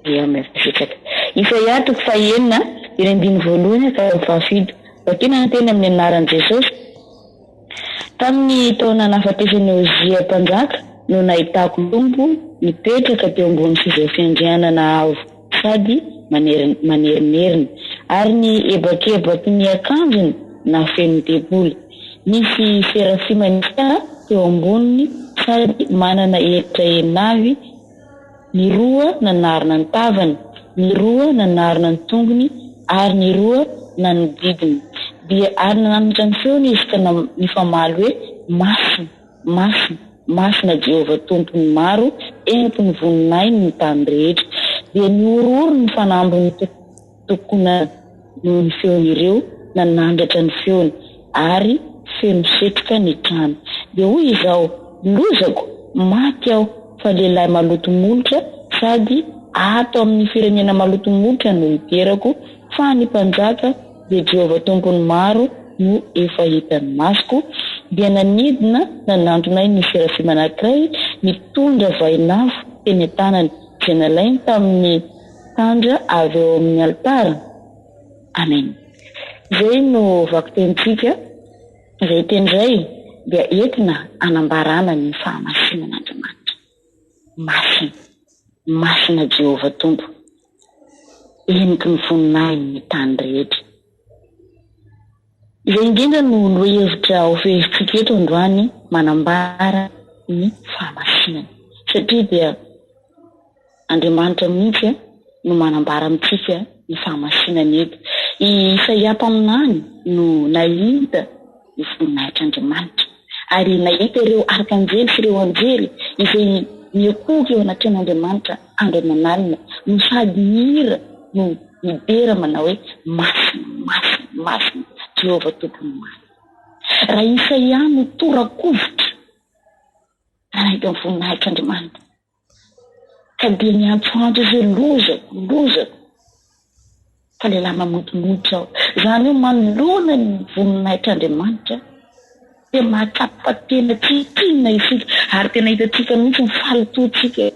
Dia mipetraka. Isaia toko fahenina, eny andininy voalohany ka hatramin'ny fahafito. Vakina ny teny amin'ny anaran'i Jesosy. Tamin'ny taona nahafatesan'i Ozia mpanjaka no nahitako ny Tompo nipetraka teo ambony seza fiandrianana avo sady manerinerina, ary ny hebakebaky ny akanjony nahafeno ny tempoly. Nisy serafima niasa teo amboniny sady manana elatra enina avy, Ny roa nanarona ny tavany, ny roa nanarona ny tongony, ary ny roa nanodidina. Dia ary nananatra ny feony izy ka nifamaly hoe, Masina, masina, masina Jehovah Tompon' ny maro, eniky ny voninahiny ny tany rehetra. Dia nihorohoro ny fanambin' ny tokonana noho ny feon' ireo nanandratra ny feony, ary feno setroka ny trano. Dia hoy izaho, Lozako! Maty aho, fa lehilahy maloto molotra sady ato amin' ny firenena maloto molotra no iterako, fa ny Mpanjaka, dia Jehovah Tompon' ny maro, no efa hitan' ny masoko. Dia nanidina nanantona ahy ny serafima anankiray nitondra vain' afo teny an-tanany, izay nalainy tamin' ny tandra avy eo amin' ny alitara. Amen. Izay no vakitenintsika. Izay teny izay dia entina hanambarana ny fahamasinan'Andriamanitra. Masina, masina Jehovah Tompo, heniky ny voninahiny ny tany rehetra. Izay indrindra no lohahevitra hofehezintsika eto androany manambara ny fahamasinana. Satria dia Andriamanitra mihitsy no manambara amintsika ny fahamasinany eto. I Isaia mpaminany no nahita ny voninahitr'Andriamanitra, ary nahita ireo arkanjely sy ireo anjely izay miankohoka eo anatrehan'Andriamanitra andro aman'alina, no sady mihira no midera manao hoe, Masina, masina, masina Jehovah Tompon'ny maro. Raha Isaia no tora-kovitra raha nahita ny voninahitr'Andriamanitra, Ka dia niantsoantso izy hoe, Lozako, lozako, fa lehilahy mamotomototra aho. Izany hoe manoloana ny voninahitr'Andriamanitra dia mahatsapa fa tena tsy inona isika ary tena hitantsika mihitsy ny fahalotoantsika eo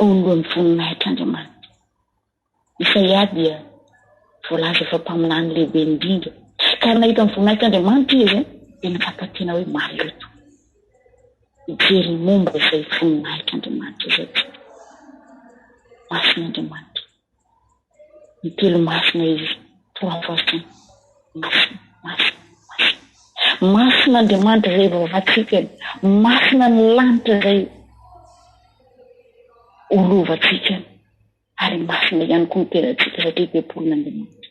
anoloan'ny voninahitr'Andriamanitra. Isaia dia voalaza fa mpaminany lehibe indrindra, ka ary nahita ny voninahitr'Andriamanitra izy, dia nitsapa tena hoe maloto. Hijery ny momba izay voninahitr'Andriamanitra izay tsika. Masina Andriamanitra. Intelo masina izy, trois fois saint. Masina, masina, masina. Masina Andriamanitra izay ivavahantsika, masina ny lanitra izay ho lovantsika. Ary masina ihany koa ny tenantsika satria tempolin'Andriamanitra.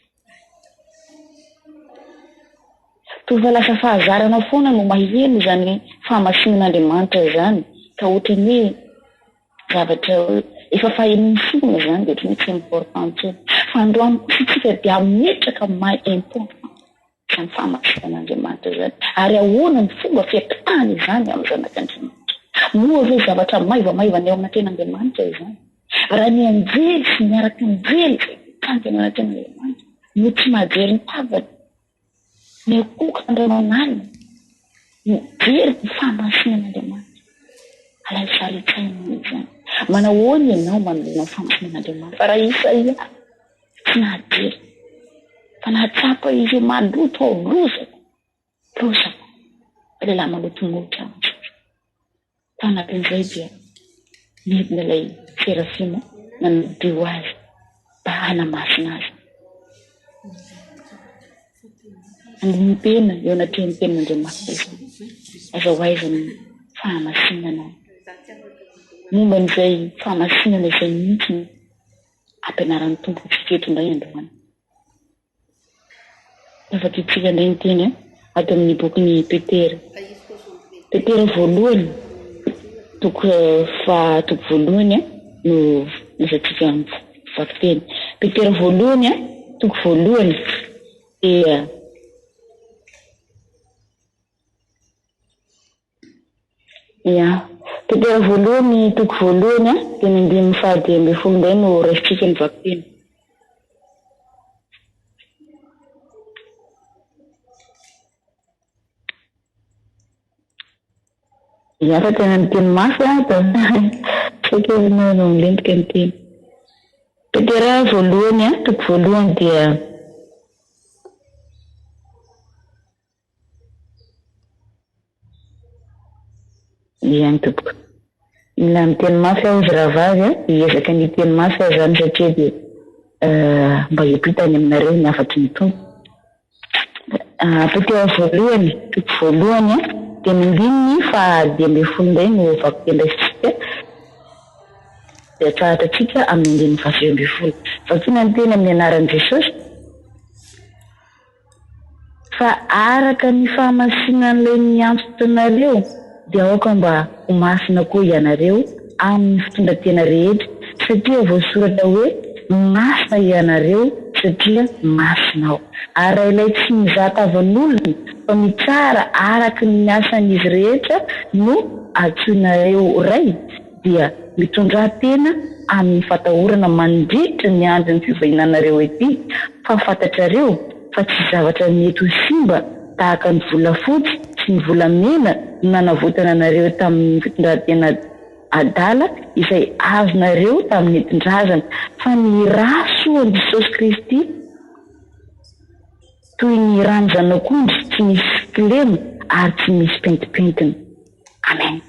Toa efa lasa fahazarana foana no maheno izany fahamasinan'Andriamanitra izany ka ohatran'ny hoe zavatra efa fahenoiny foana izany dia ohatran'ny hoe tsy important intsony. Fa androany kosa isika dia hametraka ny maha important izany fahamasinan'Andriamanitra izany ary ahoana ny fomba fiampitany izany amin'ny zanak'Andriamanitra. Moa ve zavatra maivamaivana eo anatrehan'Andriamanitra izany? Raha ny anjely sy ny arkanjely izay mitsangana eo anatrehan'Andriamanitra no tsy mahajery ny tavany, miankohoka andro aman'alina, mijery ny fahamasinan'Andriamanitra, alaivo sary an-tsaina izany. Manahoana ianao manoloana ny fahamasinan'Andriamanitra? Fa raha Isaia Tsy nahajery fa nahatsapa izy hoe maloto aho, lozako, lozako, fa lehilahy maloto molotra aho. Tao anatin'izay dia nidina ilay serafima nanadio azy mba hanamasina azy. Andinin-tena eo anatrehan'ny tenin'Andriamanitra izany. Aza ho aiza ny fahamasinana. Momba an'izay fahamasinana izay mihitsy no Ampianaran'ny Tompo antsika eto indray androany. Tafadidintsika indray ny teny ato amin'ny bokin'i Petera. Petera voalohany, toko faha toko voalohany no lazaintsika vakiteny. Petera voalohany, toko voalohany dia Ia. Petera voalohany toko voalohany dia ny andininy faha-15 indray no raisintsika ny vakiteny. Ia fa tena niteny mafy aho dia. Saika ianao no milentika ny teny. Petera voalohany a, toko voalohany dia. Ihany tompoko. Mila miteny mafy aho ry rahavavy a, hiezaka ny hiteny mafy aho izany satria dia mba hiampita any aminareo ny hafatry ny Tompo. Petera voalohany, toko voalohany a, dia ny andininy faha 15 indray no vakiteny raisintsika, dia atsahatra antsika amin'ny andininy faha 19. Vakiana ny teny amin'ny anaran'i Jesosy. Fa araka ny fahamasinan'ilay niantso anareo, dia aoka mba ho masina koa ianareo amin'ny fitondran-tena rehetra, satria voasoratra hoe, Masina ianareo, satria masina Aho. Ary raha ilay tsy mizaha tavan'olona, fa mitsara araka ny asan'izy rehetra no antsoinareo Ray, dia mitondrà tena amin'ny fatahorana mandritra ny andron'ny fivahinanareo ety, fa fantatrareo fa tsy zavatra mety ho simba tahaka ny volafotsy sy ny volamena no nanavotana anareo tamin'ny fitondran-tena adala izay azonareo tamin'ny nentin-drazana, fa ny rà soan'i Jesosy Kristy, toy ny ràn'ny zanak'ondry tsy misy kilema ary tsy misy pentimpentina. Amen.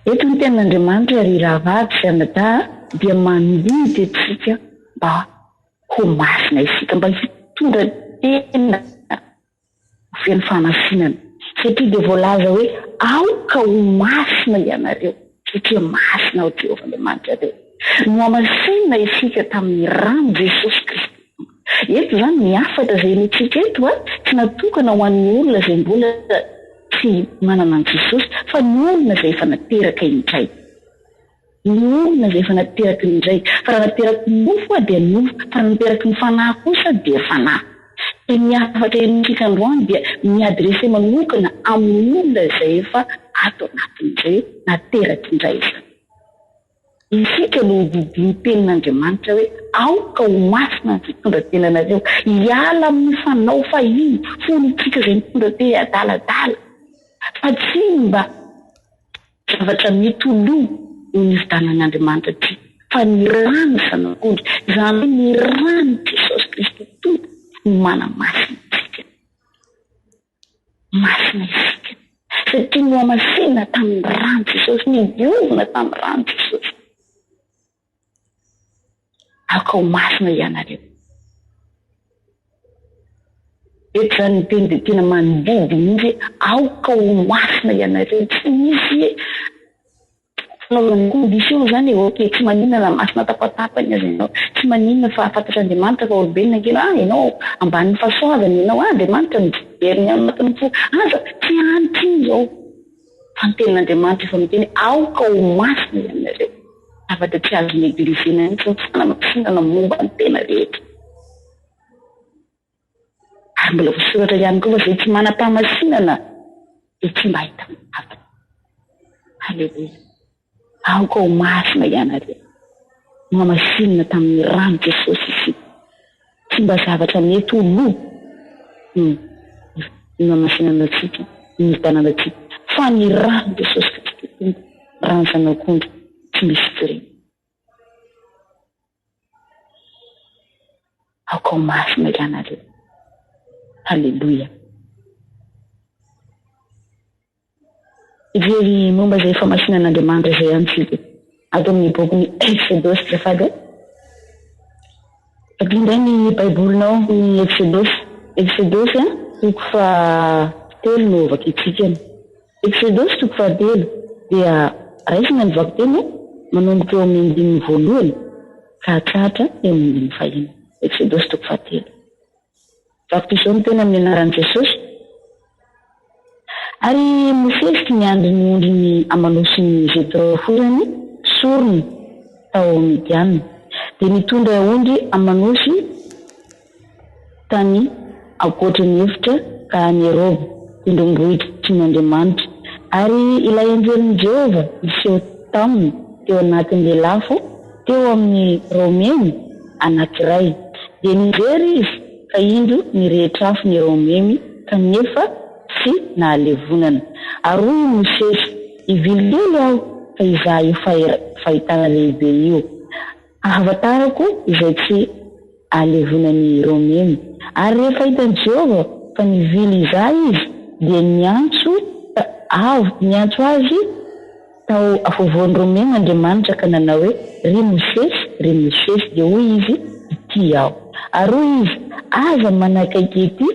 Eto ny Tenin'Andriamanitra ry rahavavy sy anadahy dia mandidy antsika mba ho masina isika, mba hitondra tena ho feno fahamasinana, satria dia voalaza hoe aoka ho masina ianareo, satria masina aho Jehovah Andriamanitrareo. Nohamasinina isika tamin'ny ran'i Jesosy Kristy Tompo. Eto izany ny hafatra izay henointsika eto tsy natokana ho an'ny olona izay mbola tsy manana an'i Jesosy fa ny olona izay efa nateraka indray. Ny olona izay efa nateraky ny indray. Fa raha nateraky ny nofo dia nofo, fa raha nateraky ny fanahy kosa dia fanahy. Dia ny hafatra henointsika androany dia mi-adresser manokana amin'ny olona izay efa ato anatin'izay nateraky indray izany. Isika no hodidian'ny Tenin'Andriamanitra hoe, Aoka ho masina ny fitondran-tenanareo, hiala amin'ny fanao fahiny fony isika izay nitondra tena adaladala, fa tsy mba zavatra mety ho lo no nividianan'Andriamanitra antsika, fa ny ran'ny Zanak'ondry, izany hoe ny ran'i Jesosy Kristy Tompo no manamasina antsika. Masina isika satria nohamasinina tamin'ny ran'i Jesosy, nodiovina tamin'ny ran'i Jesosy. Aoka ho masina ianareo. Eto izany ny teny dia tena mandidy mihitsy hoe aoka ho masina ianareo. Tsy misy Fanaovana condition izany e, ok tsy maninona na masina tapatapany aza ianao, tsy maninona fa fantatr'Andriamanitra fa olombelona ange ianao, ah ianao ambanin'ny fahasoavany ianao, ah Andriamanitra mijery ny ao anatin'ny fo, aza tsy any intsony izao fa ny tenin'Andriamanitra efa miteny hoe aoka ho masina ianareo, zavatra tsy azo negligena mihitsy ny fanamasinana momba ny tena rehetra. Ary mbola voasoratra ihany koa fa izay tsy manam-pahamasinana dia tsy mba hahita ny havany. Aleloia. Aoka ho masina ianareo. Nohamasinina tamin'ny ran'i Jesosy isika. Tsy mba zavatra mety ho lo no nohamasinana antsika, nividianana antsika, fa ny ran'i Jesosy Kristy Tompo, ran'ny Zanak'ondry tsy misy tsiriny. Aoka ho masina ianareo. Haleloia. Hijery momba izay fahamasinan'Andriamanitra izay ihany isika ato amin'ny bokin'ny Eksodosy, azafady e. Vakio indray ny Baibolinao, ny Eksodosy. Eksodosy, toko fahatelo no vakintsika. Eksodosy toko fahatelo dia raisina ny vakiteny manomboka eo amin'ny andininy voalohany ka hatratra eo amin'ny andininy fahenina. Eksodosy toko fahatelo. Vaky toy izao ny teny amin'ny anaran'i Jesosy, Ary Mosesy niandry ny ondriny aman'osin'i Jetro forany mpisorona tao Midiana, dia nitondra ondry aman'osy tany ankoatry ny efitra ka any Heroba, tendrombohitry ny Andriamanitra. Ary ilay anjelin'i Jehovah niseho taminy teo anatin'ny lelafo teo amin'ny romemy anankiray. Dia nijery izy, ka indro nirehitra afo ny romemy, kanefa tsy nahalevonana. Ary hoy i Mosesy, Hivily kely aho. fa hizaha io fahitana lehibe io, hahafantarako izay tsy ahalevonan'i Romemy. Ary rehefa hitan'i Jehovah fa nivily hizaha izy, dia niantso avo, niantso azy tao afovoan'i Romemy Andriamanitra ka nanao hoe, Ry Mosesy, ry Mosesy! Dia hoy izy, Ity aho. Ary hoy izy, Aza manakaiky ety,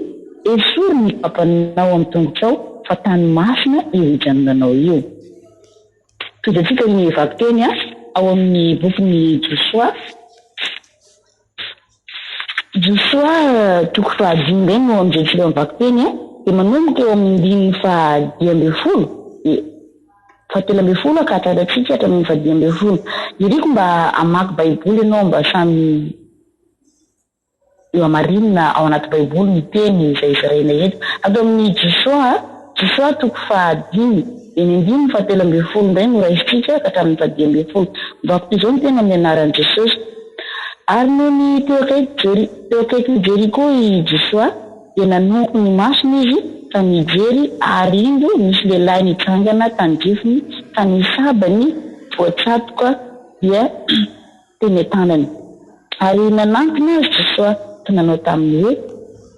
esory ny kapanao amin'ny tongotrao, fa tany masina io ijanonanao io. Tohizantsika ny vakiteny ao amin'ny bokin'i Josoa. Josoa toko fahadimy indray no amizantsika ny vakiteny dia manomboka eo amin'ny andininy faha-15 dia fahatelo ambin'ny folo ka hatratratsika hatramin'ny faha-15. Iriko mba hamaky Baiboly ianao mba samy eo hamarinina ao anaty Baiboly ny teny izay zaraina eto. Ato amin'ny Josoa, Josoa toko fahadimy, dia ny andininy fahatelo ambin'ny folo indray no raisintsika ka hatramin'ny fahadimy ambin'ny folo. Mivaky toy izao ny teny amin'ny anaran'i Jesosy. Ary nony teo akaiky Jeri, teo akaikin'i Jeriko i Josoa, dia nanompo ny masony izy ka nijery, ary indro nisy lehilahy nitsangana tandrifiny ka ny sabany voatsatoka dia teny an-tanany. Ary nanantona azy Josoa ka nanao taminy hoe,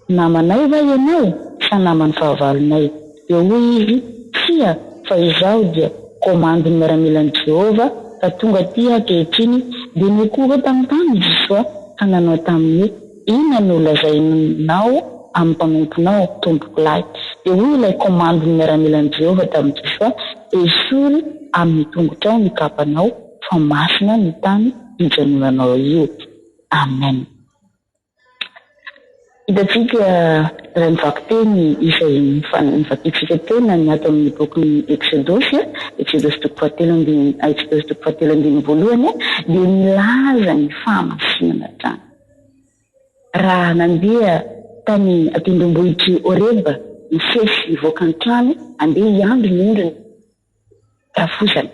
Namanay va ianao sa naman'ny fahavalonay? Dia hoy izy, Tsia, fa izaho dia komandin'ny miaramilan'i Jehovah, ka tonga aty aho ankehitriny. Dia nikohoka tamin'ny tany i Josoa ka nanao taminy hoe, Inona no lazainao amin'ny mpanomponao, tompokolahy? Dia hoy ilay komandin'ny miaramilan'i Jehovah tamin'i Josoa, Esory amin'ny tongotrao ny kapanao, fa masina ny tany ijanonanao io. Amen. Hitantsika raha ny vakiteny izay novakintsika teo na ny ato amin'ny bokin'ny Eksodosy, Eksodosy toko fahatelo ambin'ny Eksodosy toko fahatelo andininy voalohany dia milaza ny fahamasinana hatrany. Raha nandeha tany an-tendrombohitr'i Horeba Mosesy hivoaka ny trano handeha hiandry ny ondriny, rafozany.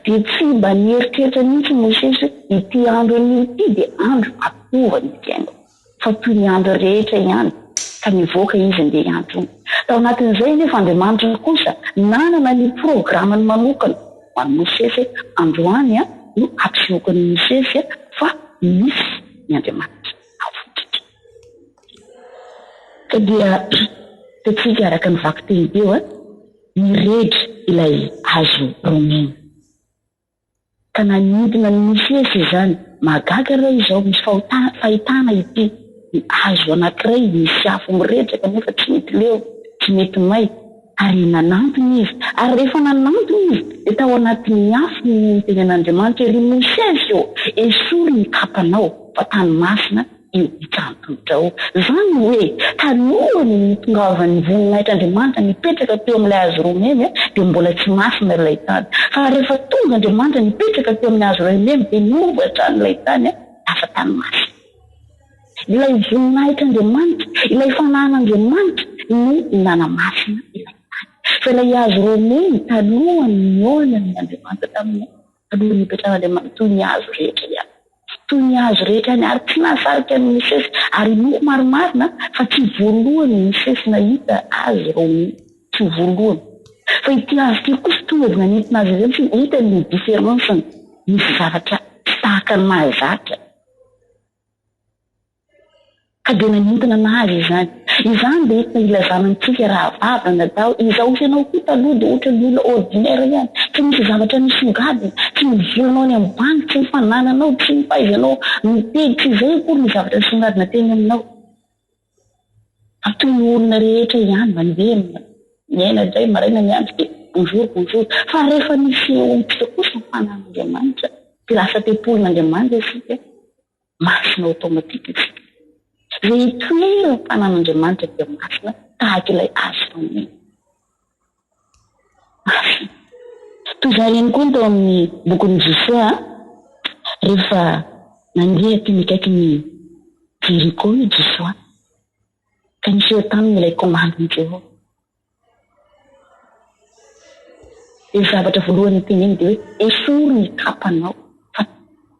Dia tsy mba nieritreritra mihitsy Mosesy hoe ity andro anio ity dia andro hampiova ny fiainako, fa toy ny andro rehetra ihany, ka nivoaka izy andeha hiantrona. Tao anatin'izay anefa Andriamanitra kosa nanana ny programany manokana ho an'i Mosesy hoe androany no hampisehoako an'i Mosesy fa misy ny Andriamanitra avotritra. Ka dia hitantsika araka ny vakiteny teo, Niredra ilay hazo romena. Ka nanintona an'i Mosesy izany. Mahagaga re izao, misy fahotana, fahitana ity. Ny hazo anankiray misy afo miredra kanefa tsy mety leo, tsy mety may. Ary nanantona izy. Ary rehefa nanantona izy, dia tao anatin'ny afo no niteny an'Andriamanitra hoe, Ry Mosesy ô, esory ny kapanao, fa tany masina io hitran-tongotra io. Izany hoe, talohan'ny nitongavan'ny voninahitr'Andriamanitra nipetraka teo amin'ilay hazo romemy, dia mbola tsy masina ilay tany. Fa rehefa tonga Andriamanitra nipetraka teo amin'ny hazo romemy, dia niova hatrany ilay tany, lasa tany masina. Ilay voninahitr'Andriamanitra, ilay fanahin'Andriamanitra no nanamasina ilay tany. Fa ilay hazo romemy, talohan'ny nihaonan'Andriamanitra taminy, talohan'ny nipetrahan'Andriamanitra, toy ny hazo rehetra ihany. Toy ny hazo rehetra any, ary tsy nahasarika an'i Mosesy, ary inoako marimarina fa tsy voalohany i Mosesy nahita azy ireo mihitsy, tsy voalohany. Fa ity hazo ity kosa tonga dia nanintona azy ireo satria hitany ny différence-ny, misy zavatra tsy tahaka ny mahazatra. Ka dia nanintona anazy izany. Izany dia entina ilazana amintsika rahavavy anadahy, izaho sy ianao koa taloha dia ohatran'ny olona ordinaire ihany, tsy nisy zavatra nisongadina, tsy ny volanao any amin'ny banky, tsy ny fanananao, tsy ny fahaizanao miteny, tsy izay akory ny zavatra nisongadina teny aminao. Fa toy ny olona rehetra ihany, mandeha miaina indray maraina ny andro dia bonjour bonjour. Fa rehefa niseho amintsika kosa ny fanan'Andriamanitra, dia lasa tempolin'Andriamanitra isika, Masina automatique isika. Izay itoeran'ny fanan'Andriamanitra dia masina tahaka ilay hazo fameno. Masina. Toy izany ihany koa ny tao amin'ny bokin'i Josoa, rehefa nandeha teny akaikin'i Jeriko i Josoa, ka niseho taminy ilay komandin'i Jehovah. Dia ny zavatra voalohany noteneniny dia hoe, esory ny kapanao fa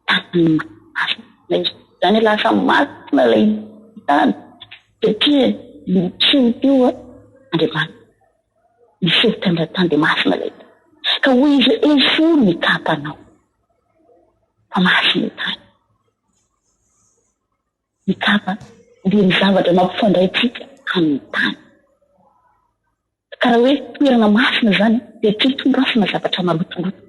tany masina izy. Izany hoe lasa masina ilay tany satria niseho teo Andriamanitra. Niseho tany raha tany dia masina ilay tany. Ka hoy izy hoe, Esory ny kapanao, fa masina io tany. Ny kapa dia ny zavatra mampifandray antsika amin'ny tany. Ka raha hoe toerana masina izany dia tsy itondrasana zavatra malotoloto.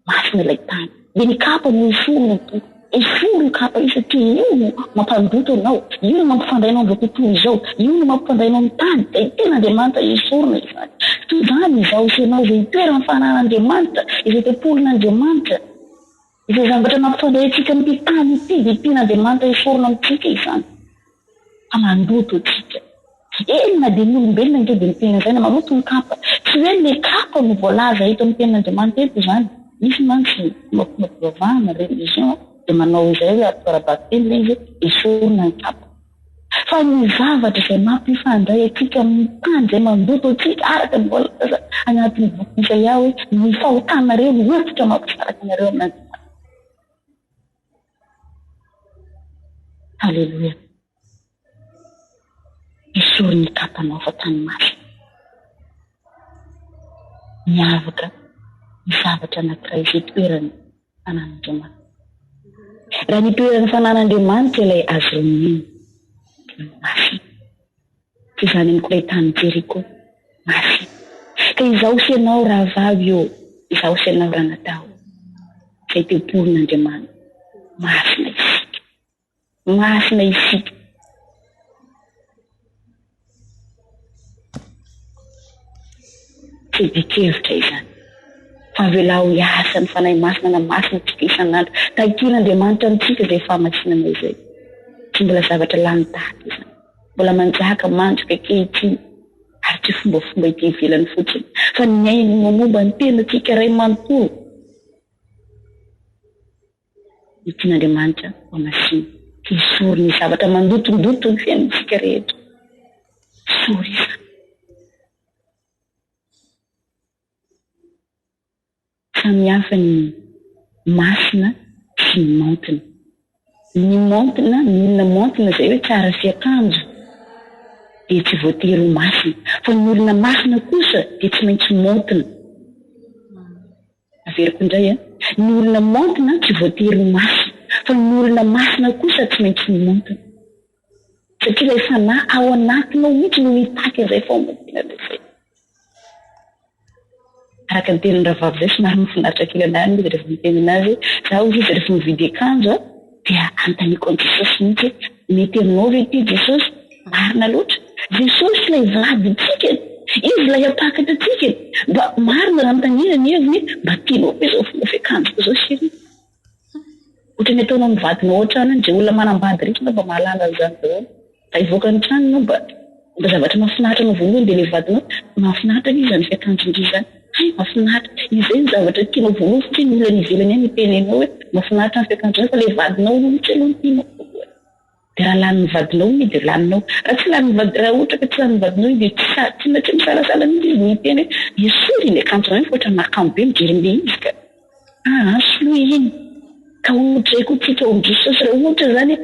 Masina ilay tany. Dia ny kapa no esorina ny Tompo. Esory io kapa io satria io no mampandoto anao, io no mampifandray anao amin'izao tontolo izao, io no mampifandray anao amin'ny tany. Dia tian'Andriamanitra esorina izany. Toy izany izaho sy ianao izay itoeran'ny fananan'Andriamanitra, izay tempolin'Andriamanitra. Izay zavatra nampifandray antsika amin'ity tany ity dia tian'Andriamanitra hesorina amintsika izany, fa mandoto antsika. Eny na dia ny olombelona ange dia miteny an'izay na maloto ny kapa. Tsy hoe ilay kapa no voalaza eto amin'ny tenin'Andriamanitra eto izany. Misy mantsy ny fombafomba-pivavahana, religion, dia manao izay hoe atao ara-bakiteny ilay izy hoe esorina ny kapa. Fa ny zavatra izay mampifandray antsika amin'ny tany, izay mandoto antsika, araka ny voalaza anatin'ny bokin'i Isaia hoe, Ny fahotanareo no efitra mampisaraka anareo amin'Andriamanitra. Haleloia. Esory ny kapanao fa tany masina. Miavaka ny zavatra anankiray izay toerany. fanan'Andriamanitra. Raha nitoeran'ny fanan'Andriamanitra ilay Azromim, dia masina. Toy izany ihany koa ilay tany Jeriko, masina. Ka izaho sy ianao rahavavy ô, izaho sy ianao ranadahy ô, izay tempolin'Andriamanitra, masina isika. Masina isika. Tsy adin-kevitra izany. Fa avelao hiasa ny Fanahy Masina hanamasina antsika isan'andro. Tahitin'Andriamanitra amintsika izay fahamasinana izay. Tsy mbola zavatra lany daty izany. Mbola manjaka mandrika ankehitriny. Ary tsy fombafomba ety ivelany fotsiny. Fa ny aina momba ny tenantsika iray manontolo. Ny tian'Andriamanitra ho masina. Esory ny zavatra mandotondoto ny fiainantsika rehetra. Esory izany. Samy hafa ny masina sy ny maontina. Ny maontina, ny olona maontina izay hoe tsara fiakanjo dia tsy voatery ho masina. Fa ny olona masina kosa dia tsy maintsy maontina. Averiko indray an, ny olona maontina tsy voatery ho masina, fa ny olona masina kosa tsy maintsy maontina. Satria ilay fanahy ao anatinao mihitsy no mitaky an'izay fahamaotinana izay. Araka ny tenin'ny rahavavy izay, somary mahafinaritra kely an'ahy aloha rehefa miteny an'azy hoe, za hozy izy rehefa mividy akanjo an, dia anontaniako an'i Jesosy mihitsy hoe, mety aminao ve ity Jesosy? Marina loatra. Jesosy ilay vadintsika e! Izy ilay hampakatra antsika e! Mba marina raha anontaniana ny heviny hoe, mba tianao ve izao fomba fiakanjoko izao chérie? Ohatran'ny ataonao amin'ny vadinao ao an-trano any, izay olona manambady rehetra angamba mahalala an'izany daholo. Raha hivoaka ny trano ianao mba mba zavatra mahafinaritra anao voalohany dia ilay vadinao, mahafinaritra anie izany fiakanjon-dry izany. Hay mahafinaritra. Izay no zavatra tianao voalohany satria ny olona any ivelany any hiteny anao hoe mahafinaritra ny fiakanjonao fa ilay vadinao mihitsy aloha no tianao voalohany. Dia raha lanin'ny vadinao iny dia laninao. Raha tsy lanin'ny vady, raha ohatra ka tsy lanin'ny vadinao iny dia tsy sa, tsy tsy misalasala mihitsy izy ny hiteny hoe esory iny akanjonao iny fa ohatran'ny mahakamo be mijery an'ilay izy ka. Aa soloy iny. Ka ohatr'izay koa tsika ao amin'i Jesosy raha ohatra izany hoe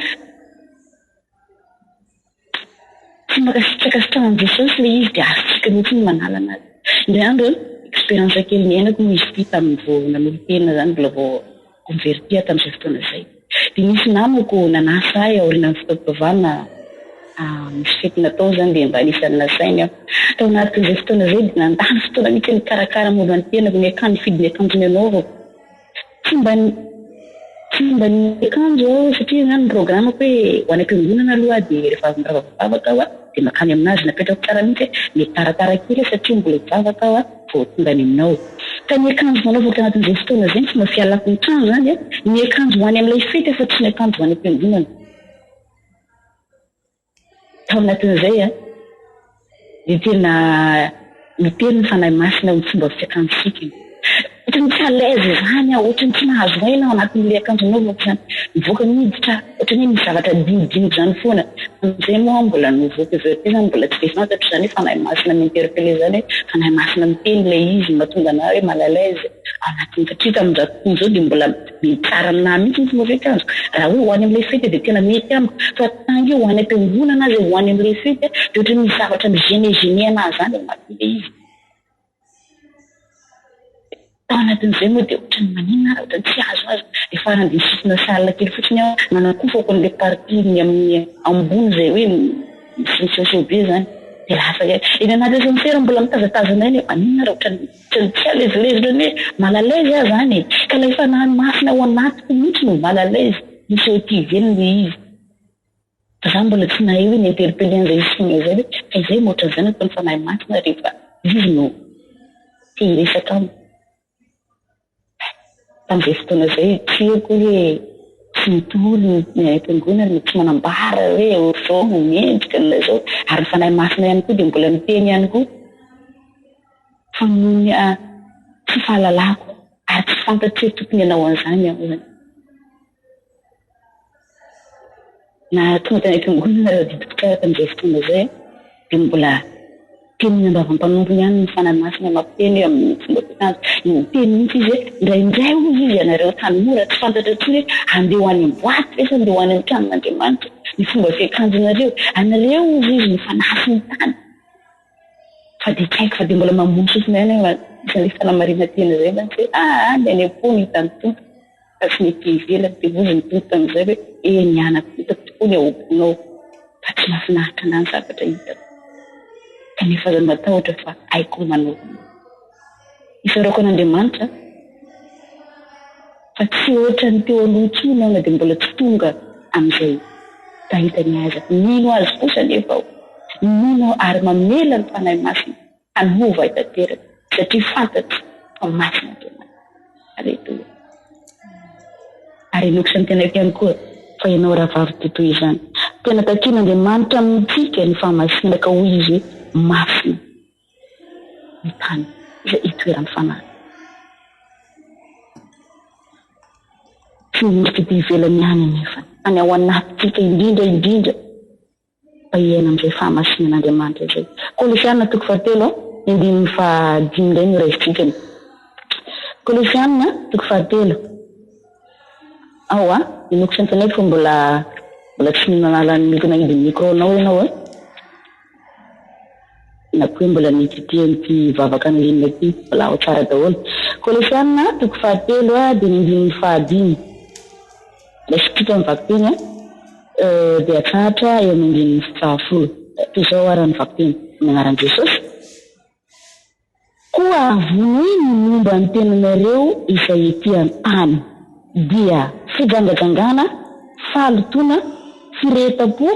tsy mankasitraka sitrahan'i Jesosy ilay izy dia azontsika mihitsy ny manala anazy. Indray andro, expérience kely niainako moa izy ity tamin'ny vao nanolo-tena izany, mbola vao converti aho tamin'izay fotoana izay. Dia nisy namako nanasa ahy aorianan'ny fotoam-pivavahana nisy fety natao izany dia mba anisan'ny nasainy aho. Tao anatin'izay fotoana izay dia nandany fotoana mihitsy nikarakara momba ny tenako, ny akanjo, nifidy ny akanjo nanaovako. Tsy mba tsy mba niakanjo aho satria izany ny programme-ko hoe ho any am-piangonana aloha aho dia rehefa avy mirava mivavaka aho dia mankany aminazy. Napetrako tsara mihitsy hoe mety taratara kely aho satria mbola hivavaka aho vao tonga any aminao. Ka ny akanjo nanaovako tanatin'izay fotoana izay, ny fomba fialako ny trano izany, ny akanjo ho any amin'ilay fety fa tsy ny akanjo ho any am-piangonana. Tao anatin'izay dia tena niteny ny Fanahy Masina amin'ny fomba fiakantsika. Ohatran'ny tsy à l'aise izany aho, ohatran'ny tsy mahazo aina ao anatin'ilay akanjo anaovako izany. Mivoaka miditra, ohatran'ny hoe misy zavatra adinodinoko izany foana. Tamin'izay moa aho mbola nouveau converti izany, mbola tsy dia fantatro izany hoe Fanahy Masina mi-interpeller izany hoe Fanahy Masina miteny ilay izy no mahatonga anà hoe mal à l'aise ao anatin'ny, satria tamin'izaho tokoa izao dia mbola Mety tsara aminà mihitsy ny fomba fiakanjoko. Raha hoe ho any amin'ilay fety dia tena mety amiko. Fa tangy hoe ho any am-piangonana aza ho any amin'ilay fety dia ohatran'ny misy zavatra mi-gêner-gêner anà izany ao anatin'ilay izy. Tao anatin'izay moa dia ohatran'ny maninona ary ohatran'ny tsy azo azo. Dia farany dia nisintona salle kely fotsiny aho nanakofako an'ilay partie ny amin'ny ambony izay hoe misehoseho be izany. Dia lasa ihany. Eny anaty ascenseur mbola mitazatazana ihany hoe maninona ary ohatran'ny ohatran'ny tsy à l'aise l'aise ohatran'ny hoe mal à l'aise aho izany e. Ka ilay fanahy masina ao anatiko mihitsy no mal à l'aise miseho ety ivelany ilay izy. Fa za mbola tsy nahay hoe ni-interpeller an'izay signe izay hoe fa izay moa ohatran'izay no ataon'ny Fanahy Masina rehefa izy no te hiresaka amiko. Tamin'izay fotoana izay tsy haiko hoe tsy mitory ny any am-piangonana no tsy manambara hoe ohatr'izao no mendrika na izao ary ny Fanahy Masina ihany koa dia mbola miteny ihany koa fa noho ny tsy fahalalako ary tsy fantatro hoe tokony hanao an'izany aho izany. Na tonga tany am-piangonana ireo adidiko tsara tamin'izay fotoana izay dia mbola teniny am-bavam-panompony ihany ny Fanahy Masina mampiteny hoe amin'ny fomba fiakanjo. Niteny mihitsy izy hoe indraindray hozy izy ianareo tanora tsy fantatra intsony hoe handeha ho any am-boaty ve sa handeha ho any amin'ny tranon'Andriamanitra ny fomba fiakanjonareo. Anareo hozy izy no fanahy ny tany. Fa dia tsy haiko fa dia mbola mamono sofina ihany aho isan'ilay fanamarinan-tena izay mantsy hoe aa ny any am-po no hitan'ny Tompo. Fa tsy nety ivelany dia hozy ny Tompo tamin'izay hoe, Eny anako, hitako tokoa ny ao am-ponao, fa tsy mahafinaritra anà ny zavatra hitako. Kanefa aza matahotra fa haiko ny manao anao. Isaorako an'Andriamanitra fa tsy hoatran'ny teo aloha intsony aho na dia mbola tsy tonga amin'izay fahitany aza. Mino Azy kosa anefa aho. Mino aho ary mamela ny Fanahy Masina hanova ahy tanteraka satria fantatro fa masina Andriamanitra. Aleloia. Ary inoako sy antenaiko ihany koa fa ianao rahavavy dia toy izany. Tena takian'Andriamanitra amintsika ny fahamasinana ka hoy Izy hoe masina ny tany izay itoeran'ny Fanahy. Tsy ny endrika ety ivelany ihany anefa fa ny ao anatintsika indrindra indrindra. mba hiaina amin'izay fahamasinan'Andriamanitra izay. Kolosiana toko fahatelo, ny andininy fahadimy indray no raisintsika. Kolosiana toko fahatelo. Ao a, inoako sy antenaiko fa mbola mbola tsy nanala ny nahidy ny micro-nao ianao e. Na koa hoe mbola nititiha an'ity vavaka an'i Lina ity. Mbola ao tsara daholo. Kolosiana toko fahatelo dia ny andininy fahadimy. Raisintsika ny vakiteny dia atsahatra eo amin'ny andininy fahafolo. Toy izao àry ny vakiteny, Amin'ny anaran'i Jesosy. Koa vonoy ny momba ny tenanareo izay ety an-tany, dia fijangajangana, fahalotoana, firehetam-po,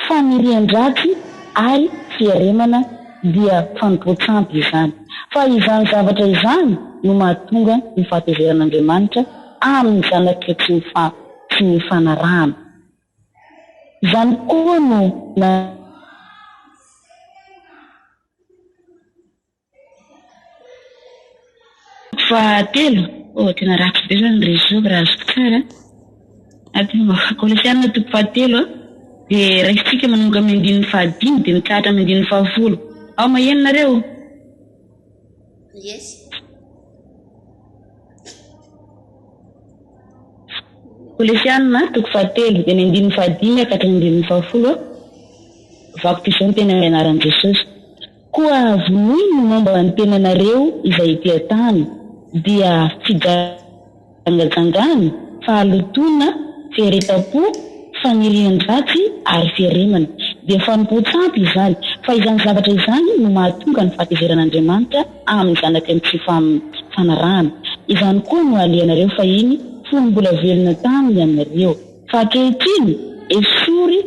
fanirian-dratsy ary fiaremana dia fanompoan-tsampy izany. Fa izany zavatra izany no mahatonga ny fahatezeran'Andriamanitra amin'ny zanak'ireo tsy tsy nifanarahana. Izany koa no na. Fahatelo, oh tena ratsy be zany réseau raha azoko tsara. Aty Kolosiana toko fahatelo dia raisintsika manomboka amin'ny andininy fahadimy dia mitsahatra amin'ny andininy fahafolo. Ao maheno nareo? Yes. Kolosiana toko fahatelo dia ny andininy fahadimy ka hatramin'ny andininy fahafolo. Vaky toy izao ny teny amin'ny anaran'i Jesosy. Koa vonoy ny momba ny tenanareo izay ety an-tany, dia fijangajangana, fahalotoana, fiaretam-po, fanirian-dratsy ary fieremana. Dia fanompoan-tsampy izany, fa izany zavatra izany no mahatonga ny fahatezeran'Andriamanitra amin'ny zanaky ny tsy fanarahana. Izany koa no alehanareo fahiny fony mbola velona taminy ianareo. Fa ankehitriny, esory.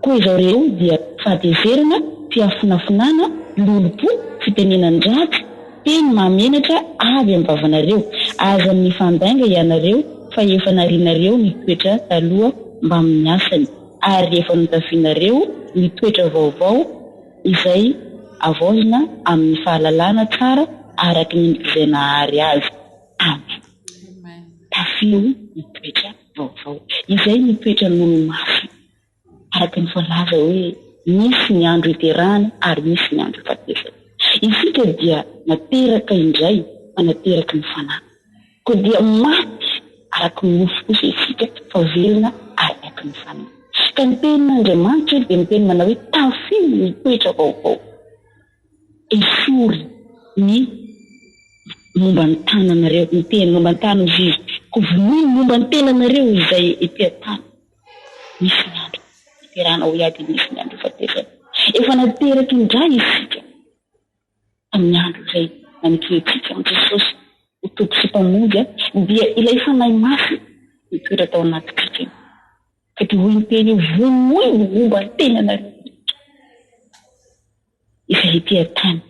Koa izao reo dia fahatezerana, fiafonafonana, lolompo, fitenenan-dratsy, teny mahamenatra avy amin'ny vavanareo. Aza mifandainga ianareo fa efa narianareo ny toetra taloha mbamin'ny asany, ary efa notafianareo ny toetra vaovao izay havaozina amin'ny fahalalana tsara araka ny endrik'izay nahary azy. Amen. Tafio ny toetra vaovao. Izay ny toetran'olo-masina. Araka ny voalaza hoe misy ny andro iterahana ary misy ny andro ifatesana. Isika dia nateraka indray fa nateraky ny Fanahy. Koa dia maty araka ny nofo kosa isika fa velona araka ny Fanahy. Ka ny tenin'Andriamanitra dia miteny manao hoe tafio ny toetra vaovao. Esory ny. Momba ny tananareo, ny tena, momba ny tany hozy izy, koa vonoy ny momba ny tenanareo izay ety an-tany. Misy ny andro hiterahana hoy aho dia misy ny andro hifatesana. Efa nateraky indray isika tamin'ny andro izay nanekentsika an'i Jesosy ho Tompo sy Mpamonjy dia ilay Fanahy Masina nitoetra tao anatintsika io. Ka dia hoy ny teny io, vonoy ny momba ny tenanareo rehetra izay ety an-tany.